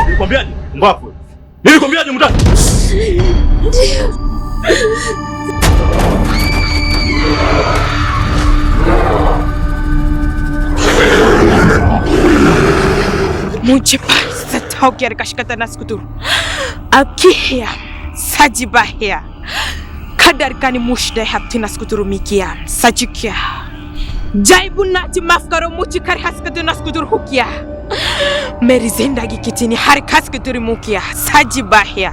Nilikwambiaje? Mbavu. Nilikwambiaje mtaki? Ndio. Mujhe sataukiar kashkata naskutur. Akihia sajibahia. Kadarkani mushde hapti naskutur mikia sajikia. Jaibu nachi माफ करो मुझे कर हंसकतु नस्कुतुर हुकिया मेरी जिंदगी कितनी हर खसकतुर मुकिया साजिबाहिया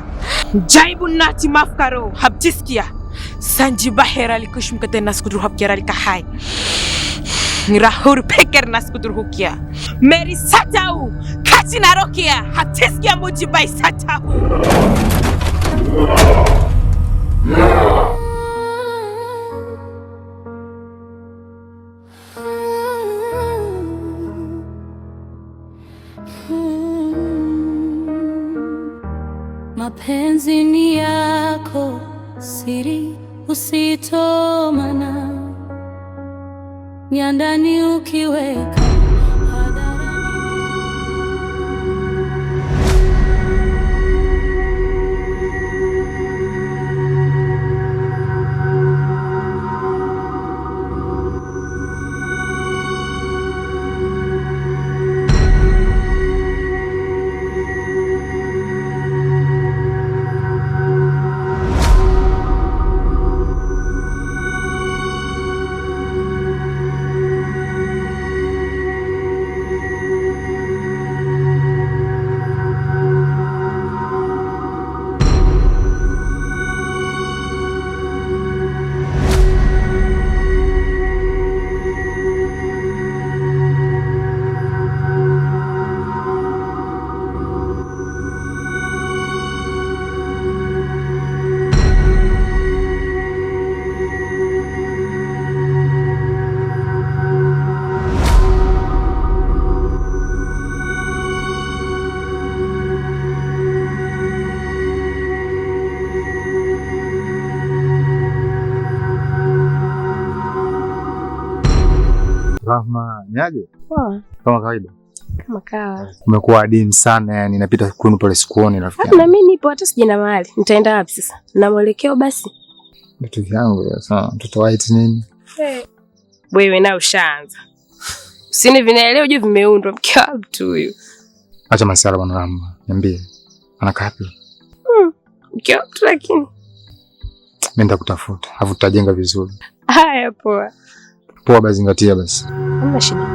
जाइबु नाची माफ करो हब जिसकिया संजीबा हेराली कुशम कते नस्कुतुर हब केराली कहाय राहुर फेकर नस्कुतुर हुकिया मेरी सचाऊ खाची ना रोकिया हब जिसकिया मुझे बाई सचाऊ। Mapenzi ni yako, siri usitomana, nyandani ukiweka hadharani. Rahma, niaje? Poa. Kama kawaida. Kama kawa. Umekuwa adimu sana yani, napita kwenu pale sikuoni rafiki yangu. Na mimi nipo hata sijaenda mahali. Nitaenda wapi sasa? Na mwelekeo basi. Vitu vyangu sasa, mtoto white nini? Hey. Wewe na ushaanza. Usini vinaelewa juu vimeundwa mke wa mtu huyu. Acha masala bwana Rahma, niambie. Anakaa wapi? Mke wa mtu lakini. Mimi nitakutafuta, alafu tutajenga vizuri. Haya poa. Poa basi, zingatia basi. Hamna shida.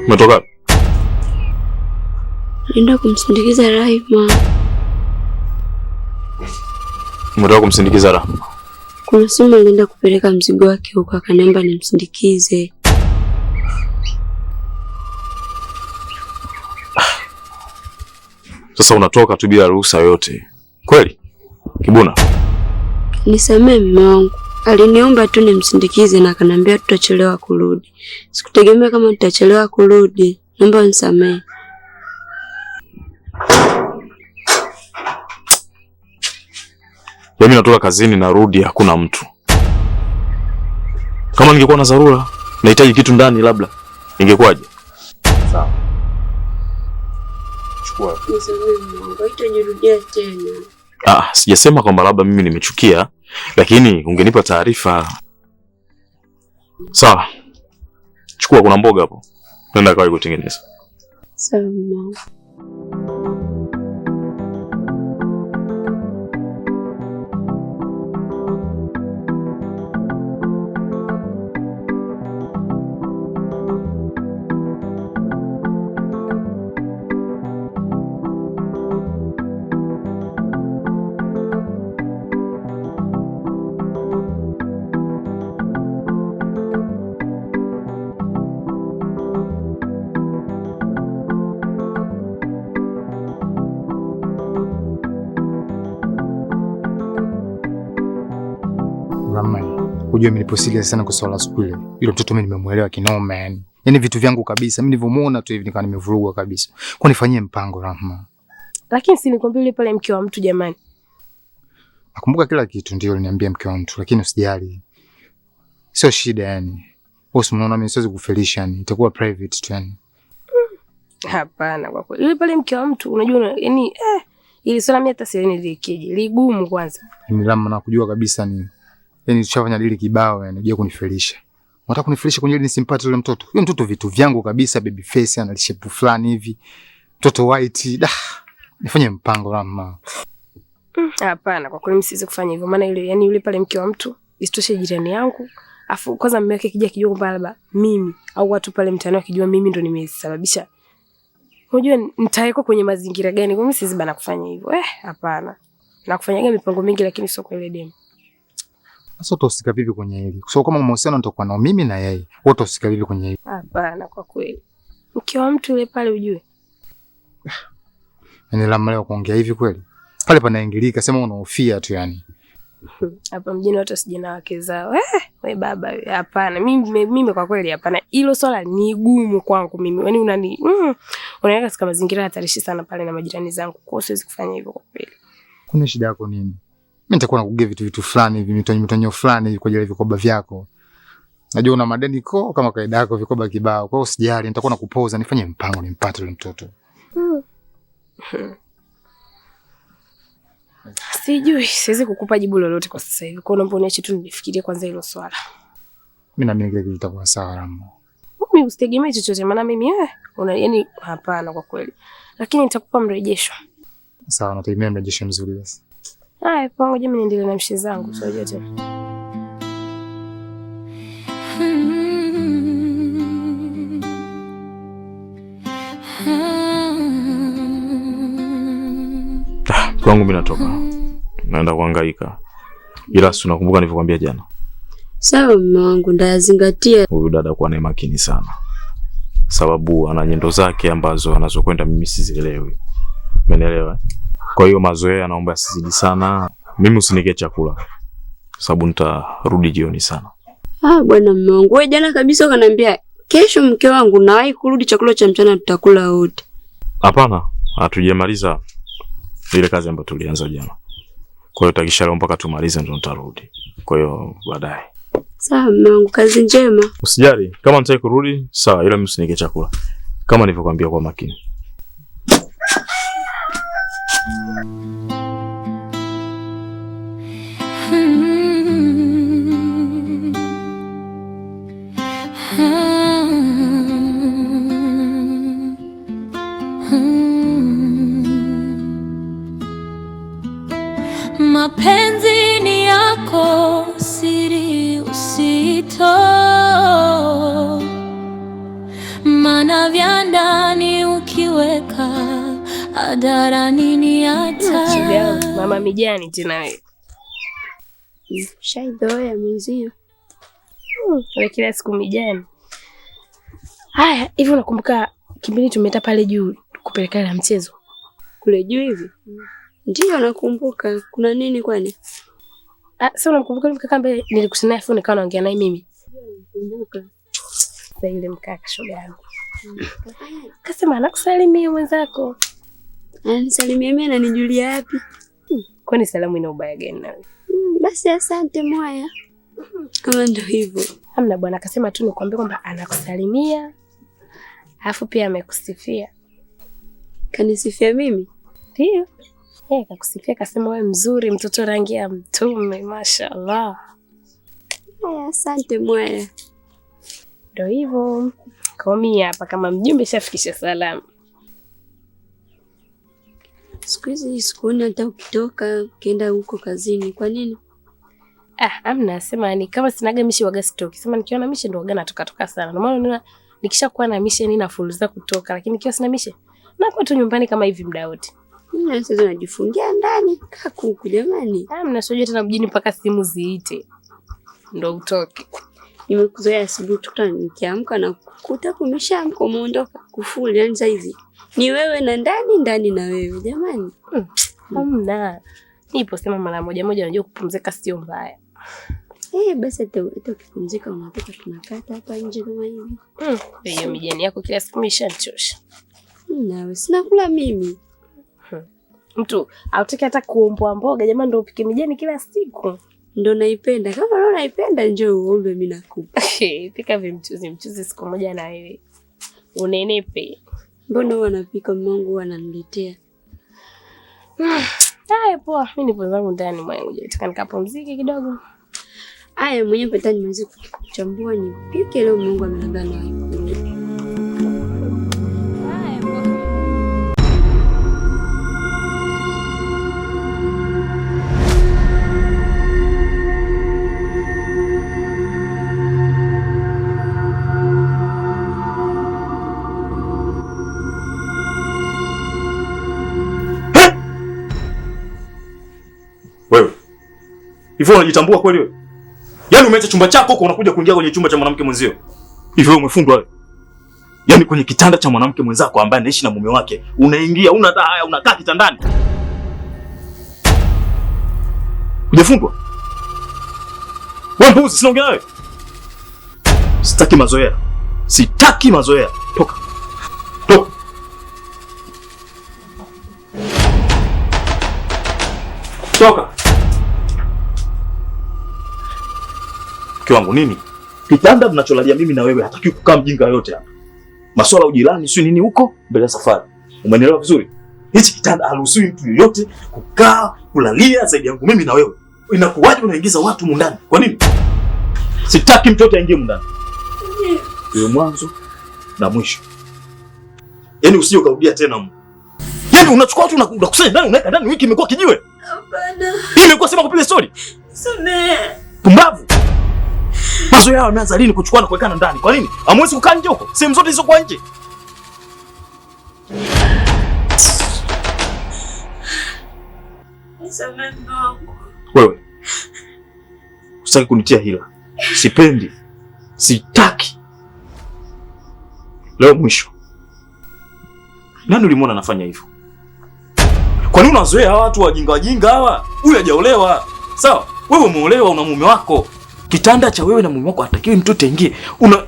Umetoka? Nenda kumsindikiza Rahma. Umetoka kumsindikiza Rahma? Kuna simu alienda kupeleka mzigo wake huko, akaniomba nimsindikize. Sasa unatoka tu bila ruhusa yoyote kweli, Kibuna? Nisamee mume wangu, aliniomba tu nimsindikize na akaniambia tutachelewa kurudi. Sikutegemea kama tutachelewa kurudi. Naomba unisamee. Mimi natoka kazini narudi hakuna mtu. Kama ningekuwa na dharura, nahitaji kitu ndani labda, ingekuwaje? Sawa. Chukua. Nisamee mume wangu, haitajirudia tena. Ah, sijasema kwamba labda mimi nimechukia, lakini ungenipa taarifa. Sawa. Chukua, kuna mboga hapo. Nenda kawe kutengeneza. Sawa mume wangu. Unajua mimi nipo serious sana kwa swala siku ile. Yule mtoto mimi nimemuelewa kinoma yani. Yaani vitu vyangu kabisa. Mimi nilivyomuona tu hivi nikawa nimevurugwa kabisa. Kwa nifanyie mpango Rahma. Lakini si nikwambia yule pale mke wa mtu jamani. Nakumbuka kila kitu, ndio uliniambia mke wa mtu, lakini usijali. Sio shida yani. Wewe unaona mimi siwezi kufelisha yani. Itakuwa private tu yani. Hapana kwa kweli. Yule pale mke wa mtu unajua yani ili swala mimi hata sielewi nilikeje. Ligumu kwanza. Ni Rahma nakujua kabisa ni. Yaani tushafanya dili kibao yani, unajua kunifelisha. Unataka kunifelisha kwenye ile nisimpate yule mtoto. Yule mtoto vitu vyangu kabisa, baby face, ana shape fulani hivi. Mtoto white. Da. Nifanye mpango Rahma. Hapana kwa kweli mimi siwezi kufanya hivyo. Maana yule yani yule pale mke wa mtu isitoshe jirani yangu. Afu kwanza mume wake kija kijua kwamba labda mimi au watu pale mtaani wakijua mimi ndo nimesababisha. Unajua nitawekwa kwenye mazingira gani? Kwa mimi siwezi bana kufanya hivyo. Hapana. Na kufanyaga mipango mingi lakini sio kwa ile demu. Sasa utahusika vipi kwenye hili? Kwa sababu kama mahusiano nitakuwa nao mimi na yeye, wewe utahusika vipi kwenye hili? Hapana kwa kweli. Mke wa mtu yule pale ujue. Yaani Rahma leo kuongea hivi kweli? Pale panaingilika, sema unahofia tu yani. Hapa mjini watu wasije na wake zao. We baba we, hapana. Mimi kwa kweli hapana. Hilo swala ni gumu kwangu mimi. Yaani unaniweka katika mazingira hatarishi sana pale na majirani zangu. Kwa hiyo siwezi kufanya hivyo kwa kweli. Kuna shida yako nini? Mimi nitakuwa nakugia vitu fulani hivi, mitonyo fulani hivi kwa ajili ya vikoba vyako. Najua una madeni ko kama kaida yako vikoba kibao. Kwa hiyo usijali, nitakuwa nakupoza nifanye mpango nimpate yule mtoto. Sijui, siwezi kukupa jibu lolote kwa sasa hivi. Kwa hiyo naomba uniache tu nifikirie kwanza hilo swala. Mimi naamini kile kitu kitakuwa sawa Rahma. Mimi usitegemee chochote maana mimi yani hapana kwa kweli. Lakini nitakupa mrejesho. Sawa, nategemea mrejesho mzuri basi. Haya, ngoja mimi niendelee na mshe zangu, sio tena. Kwangu mimi natoka. Naenda kuhangaika. Ila si unakumbuka nilivyokuambia jana? Sawa mume wangu, ndayazingatia. Huyu dada kuwa naye makini sana. Sababu ana nyendo zake ambazo anazokwenda mimi sizielewi. Umeelewa? Kwa hiyo mazoea naomba asizidi sana. Mimi usinike chakula. Sababu nitarudi jioni sana. Ah bwana mume wangu, wewe jana kabisa ukaniambia kesho mke wangu nawahi kurudi chakula cha mchana tutakula wote. Hapana, hatujamaliza ile kazi ambayo tulianza jana. Kwa hiyo takisha leo mpaka tumalize ndo nitarudi. Kwa hiyo baadaye. Sawa mume wangu, kazi njema. Usijali, kama nitaki kurudi, sawa, ila mimi usinike chakula. Kama nilivyokuambia kwa makini. Mapenzi ni yako, siri usitoe, maana vya ndani ukiweka hadharani ni hatari. Mama mijani tena wewe. Shaizoea mwenzio. Wewe kila siku mijani. Haya, hivi unakumbuka kipindi tumeenda pale juu kupelekana na mchezo? Kule juu hivi? Ndio nakumbuka. Kuna nini kwani? Ah, sasa unamkumbuka yule mkaka ambaye nilikutana naye afu nikawa naongea naye mimi? Nakumbuka. Sasa yule mkaka shoga yangu. Kasema anakusalimia mwenzako. Ananisalimia mimi, ananijulia wapi? Kwani salamu ina ubaya gani nawe? Basi asante mwaya. Kama ndio hivyo. Hamna bwana, akasema tu nikwambie kwamba anakusalimia. Alafu pia amekusifia. Kanisifia mimi? Ndio. Kakusifia kasema wewe mzuri, mtoto rangi ya mtume, mashallah. Haya, asante mwaya. Ndio hivyo. Komia hapa kama mjumbe shafikisha salamu. Siku hizi sikuoni hata ukitoka ukienda huko kazini. Kwa nini? Ah, amna sema ni kama sinaga mishi waga sitoki. Sema nikiona mishi ndo waga natoka toka sana. Ndio maana unaona nikishakuwa na mishi ni nafuluza kutoka, lakini nikiwa sina mishi nakuwa tu nyumbani kama hivi muda wote. Mimi sasa najifungia ndani kakuku jamani. Ah, mnasojua tena mjini mpaka simu ziite ndo utoke. Nimekuzoea asubuhi tukuta nikiamka na kukuta kumeshaamka umeondoka kufuli, yani saizi ni wewe na ndani ndani na wewe jamani. Hamna. Nipo sema mara moja moja, unajua kupumzika sio mbaya. Basi hata ukipumzika unatoka tunakata hapa nje kama hivi. Hiyo mijani yako kila siku imeshanichosha. Nawe sina kula mimi. Mtu hautaki hata kuomboa mboga jamani, ndio upike mijani kila siku. Ndio naipenda. Kama wewe unaipenda njoo uombe mimi nakupa. Pika vimchuzi mchuzi siku moja na wewe. Unenepe. Mbona huwa anapika mume wangu huwa ananiletea. Haya poa, mimi nipo zangu ndani mwanangu. Nataka nikapumzike kidogo. Aya mwenyewe pata nimalize kuchambua nipike leo Mungu ameniambia na wewe. Haya poa. Wewe. Hivyo unajitambua kweli wewe? Yaani umeacha chumba chako huko unakuja kuingia kwenye chumba cha mwanamke mwenzio. Hivyo umefundwa wewe? Yaani kwenye kitanda cha mwanamke mwenzako ambaye anaishi na mume wake, unaingia una hata haya unakaa kitandani. Hujafundwa? Wewe mbuzi, sinaongea wewe. Sitaki mazoea. Sitaki mazoea. Toka. Toka. Toka. Mke wangu nini? Kitanda tunacholalia mimi na wewe hataki kukaa mjinga yote hapa. Masuala ujirani sio nini huko mbele ya safari. Umenielewa vizuri? Hichi kitanda haruhusiwi mtu yoyote kukaa kulalia zaidi yangu mimi na wewe. Inakuwaje unaingiza watu mundani? Kwa nini? Sitaki mtu yote aingie mundani. Hiyo mwanzo na mwisho. Yaani usije ukarudia tena mu. Yaani unachukua watu unakusanya ndani unaweka ndani, wiki imekuwa kijiwe. Hapana. Hii imekuwa sema kupiga story. Samehe. Pumbavu. Mazoea yao yameanza lini kuchukua na kuwekana ndani? Kwa nini? Hamwezi kukaa nje huko? Sehemu zote hizo kwa nje. Nisamehe mwanangu. Wewe. Usitaki kunitia hila. Sipendi. Sitaki. Leo mwisho. Nani ulimwona anafanya hivyo? Kwa nini unazoea hawa watu wajinga wajinga hawa? Huyu hajaolewa. Sawa? Wewe umeolewa una mume wako. Kitanda cha wewe na mume wako hatakiwi mtoto aingie. Una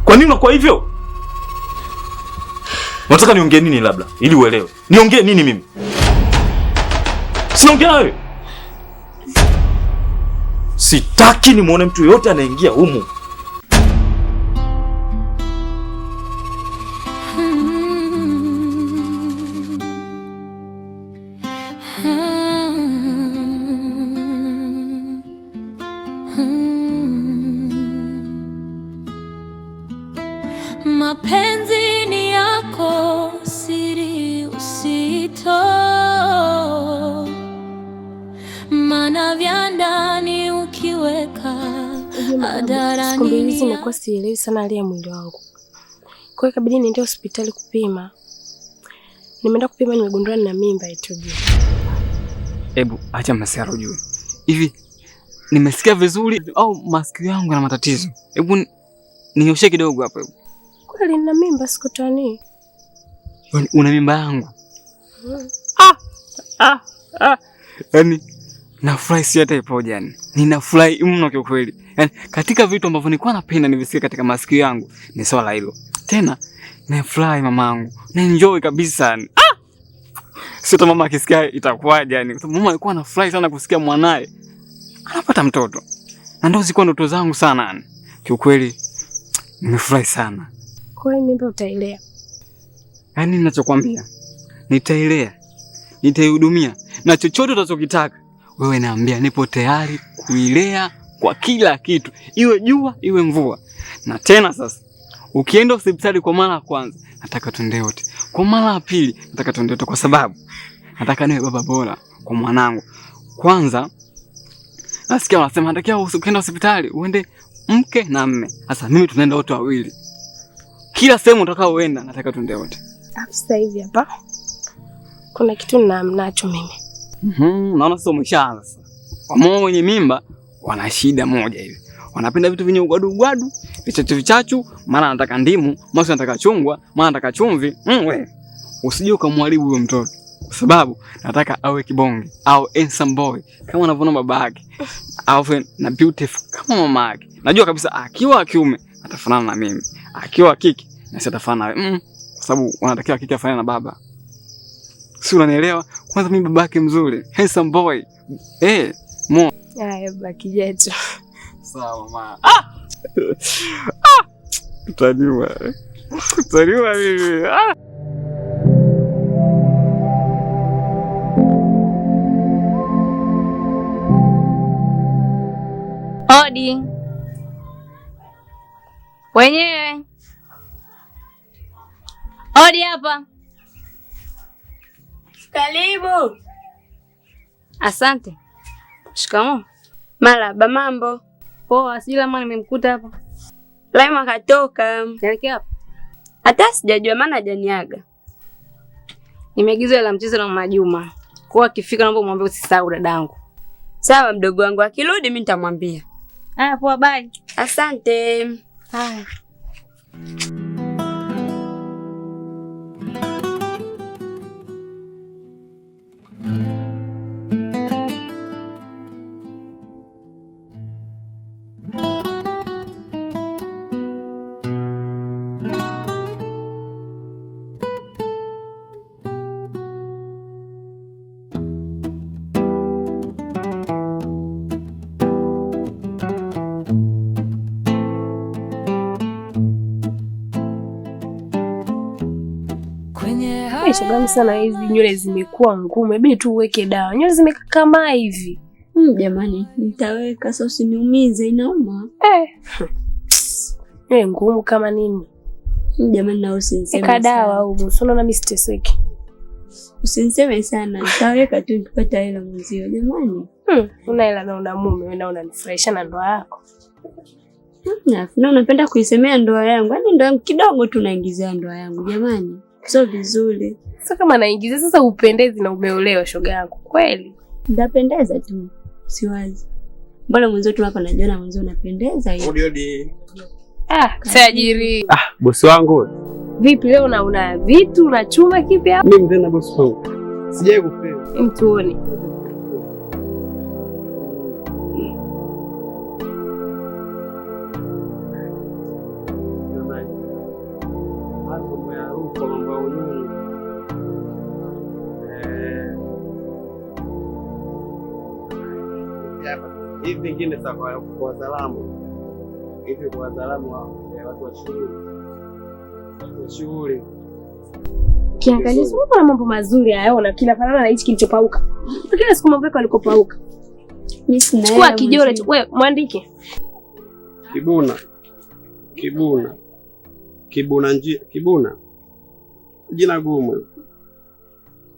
Kwa nini unakuwa hivyo? Unataka niongee nini labda ili uelewe? Niongee nini mimi? Sinaongea wewe. Sitaki nimuone mtu yoyote anaingia humu. Mapenzi ni yako, siri usito, maana vya ndani ukiweka Siku mbili hizi hadharani. nimekuwa sielewi sana hali ya mwili wangu. Kwa hiyo ikabidi niende hospitali kupima. Nimeenda kupima nimegundua nina mimba eti ujue. Hebu acha masiara ujue. Hivi nimesikia vizuri au masikio yangu yana matatizo? Hebu ninyoshe kidogo hapo hebu. Kweli nina mimba sikutani. Yaani una mimba yangu? Yaani nafurahi si hata ipoje yani. Ninafurahi mno kiukweli. Yaani katika vitu ambavyo nilikuwa napenda nivisikie katika masikio yangu ni swala hilo. Tena nafurahi mamangu. Na enjoy kabisa yani. Sio tu mama akisikia itakuwaje yani. Kwa sababu mama alikuwa anafurahi sana kusikia mwanae anapata mtoto. Na ndio zilikuwa ndoto zangu sana yani. Kiukweli nimefurahi sana. Kwa hiyo mimba utailea. Yaani ninachokwambia nitailea, nitaihudumia na chochote utachokitaka wewe naambia, nipo tayari kuilea kwa kila kitu, iwe jua iwe mvua. Na tena sasa, ukienda hospitali kwa mara ya kwanza, nataka tuende wote. Kwa mara ya pili, nataka tuende wote, kwa sababu nataka niwe baba bora kwa mwanangu. Kwanza nasikia wanasema natakiwa ukienda hospitali uende mke na mme. Sasa mimi tunaenda wote wawili, kila sehemu utakaoenda nataka tuende wote. Alafu sasa hivi hapa kuna kitu nacho mimi. Naona sasa umeshaanza sasa. Wamama wenye mimba wana shida moja hivi. Wanapenda vitu vyenye ugwadu ugwadu, vichachu vichachu, mara anataka ndimu, mara anataka chungwa, mara anataka chumvi. We. Usije ukamharibu huyo mtoto. Kwa sababu nataka awe kibonge au handsome boy kama unavyoona baba yake, awe na beautiful kama mama yake. Najua kabisa akiwa wa kiume atafanana na mimi, akiwa wa kike na si atafanana na kwa sababu wanatakiwa kike afanane na baba. Si unanielewa? Kwanza mimi babake mzuri, handsome boy. Mo. Haya baba kijacho. Sawa mama. Ah! Ah! Utaniua. Utaniua mimi. Ah! Odi. Wenyewe. Odi hapa. Karibu. Asante. Shikamoo. Marahaba, mambo? Poa, sijui lama nimemkuta hapa. Laima katoka. Kaelekea hapa. Hata sijajua maana hajaniaga. Nimeagizwa hela mchezo na Mama Juma. Kwa akifika naomba umwambie usisahau dadangu. Sawa mdogo wangu, akirudi mimi nitamwambia. Haya poa, bye. Asante. Haya. Shogangu sana, hizi nywele zimekuwa ngumu, inabidi tu uweke dawa. Nywele zimekakamaa hivi. Jamani, nitaweka sasa, usiniumize, inauma. Nywele ngumu kama nini? Jamani, na usiniseme sana. Dawa au usiona na mimi siteseki. Usiniseme sana, nitaweka tu nikipata hela mwenzio jamani. Una hela na una mume, wewe unanifurahisha na ndoa yako. Na unapenda kuisemea ndoa yangu. Yaani ndoa yangu kidogo tu naingizia ndoa yangu jamani. Sio vizuri. Sasa kama naingizia sasa upendezi na umeolewa shoga yangu. Kweli? Ndapendeza tu. Siwazi. Mbona mwenzio tu hapa najiona mwenzio unapendeza hiyo. Odi odi. Tajiri. Bosi wangu. Vipi leo una vitu una chuma kipi hapa? Mimi tena bosi wangu. Sijai kupewa. Mtuone. Hivi vingine sasa kwa wazalamu. Hivi kwa wazalamu watu wa shughuli. Watu wa shughuli. Kiangalia sio kuna mambo mazuri hayo na kinafanana na hichi kilichopauka. Kila siku mambo yako yalikopauka. Mimi sina. Chukua kijore wewe mwandike. Kibuna. Kibuna. Kibuna njia, Kibuna. Jina gumu.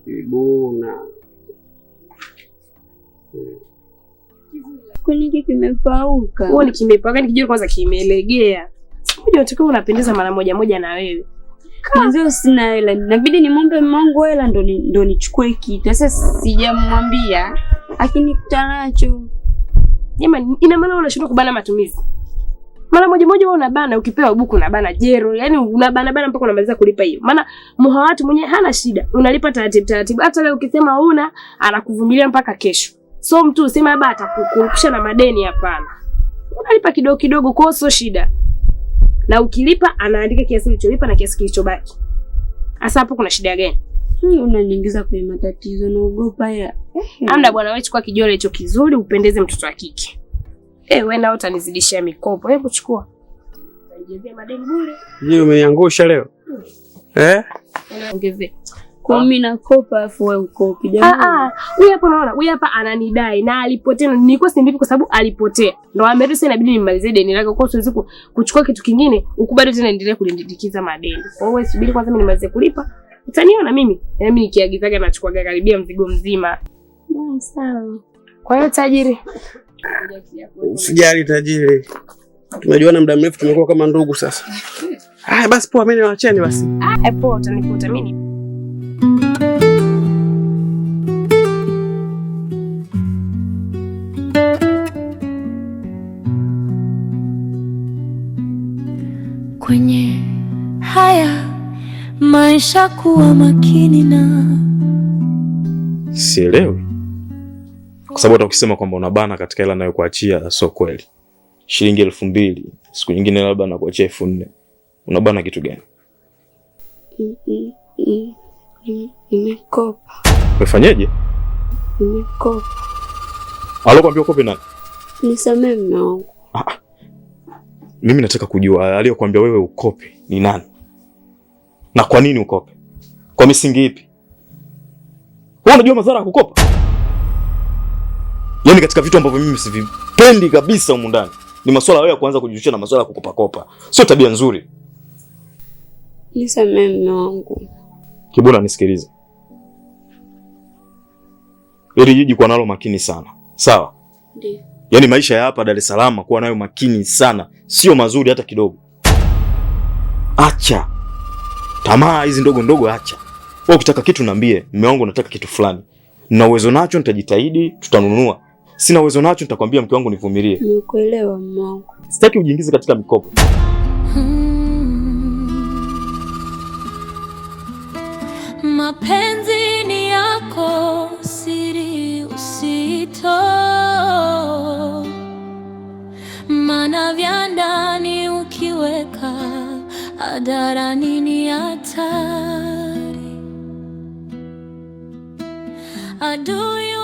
Kibuna. Kwani hiki kimepauka? Wewe ni kimepauka, ni kijore kwanza kimelegea. Siku moja utakuwa unapendeza mara moja moja na wewe. Mwanzo sina hela. Inabidi nimwombe Mungu hela ndo nichukue kitu. Sasa sijamwambia, akinikuta nacho. Jamani, ina maana unashindwa kubana matumizi. Mara moja moja wewe unabana, ukipewa buku unabana jero, yani unabana bana mpaka unamaliza kulipa hiyo. Maana muha watu mwenyewe hana shida. Unalipa taratibu taratibu. Hata leo ukisema huna, anakuvumilia mpaka kesho. So mtu useme baba atakukurudisha na madeni, hapana. Unalipa kidogo kidogo, kwa sio shida. Na ukilipa anaandika kiasi ulicholipa na kiasi kilichobaki. Sasa hapo kuna shida gani? Unaniingiza kwenye matatizo, naogopa ya. Amna bwana, wewe chukua kijole hicho kizuri upendeze mtoto wa kike. Wewe nao utanizidishia mikopo. Hebu chukua. Utanijezea madeni bure. Je, umeniangusha leo? Ongezea. Kwa mimi nakopa afu wewe ukopi jamani. Huyu hapa unaona, huyu hapa ananidai na alipotea. Nilikuwa simlipi kwa sababu alipotea. Ndio amerudi sasa, inabidi nimalizie deni lake. Kwa hiyo siwezi kuchukua kitu kingine, ukubali tena endelee kulindikiza madeni. Kwa hiyo wewe subiri kwanza mimi nimalizie kulipa. Utaniona mimi. Yaani mimi nikiagizaga nachukua karibia mzigo mzima. Sawa. Kwa hiyo tajiri, usijali tajiri. Tumejuana muda mrefu, tumekuwa kama ndugu sasa. Haya basi poa, mimi niwaacheni basi. Poa, utanikuta mimi. Kwenye haya maisha kuwa makini na Sielewi. Kwa sababu hata ukisema kwamba unabana katika hela nayokuachia sio kweli. Shilingi 2000, siku nyingine labda nakuachia 4000. Unabana kitu gani? Nimekopa. Umefanyaje? Nimekopa. Alokuambia ukope nani? Nisamee mume wangu. Mimi nataka kujua aliyokuambia wewe ukope ni nani? Na kwa nini ukope? Kwa misingi ipi? Wewe unajua madhara ya kukopa? Yaani katika vitu ambavyo mimi sivipendi kabisa humu ndani ni masuala wewe ya kuanza kujihusisha na masuala ya kukopa kopa. Sio tabia nzuri. Nisamee mume wangu. Kibuna, nisikilize. Hili jiji kuwa nalo makini sana. Sawa? Ndiyo. Yaani maisha ya hapa Dar es Salaam kuwa nayo makini sana, sio mazuri hata kidogo. Acha tamaa hizi ndogo ndogo, acha. Wewe ukitaka kitu niambie, mume wangu nataka kitu fulani. Na uwezo nacho nitajitahidi, tutanunua. Sina uwezo nacho nitakwambia mke wangu nivumilie. Nimekuelewa mume wangu. Sitaki ujiingize katika mikopo. Mapenzi ni yako, siri usitoe, maana vya ndani ukiweka hadharani ni hatari. Adui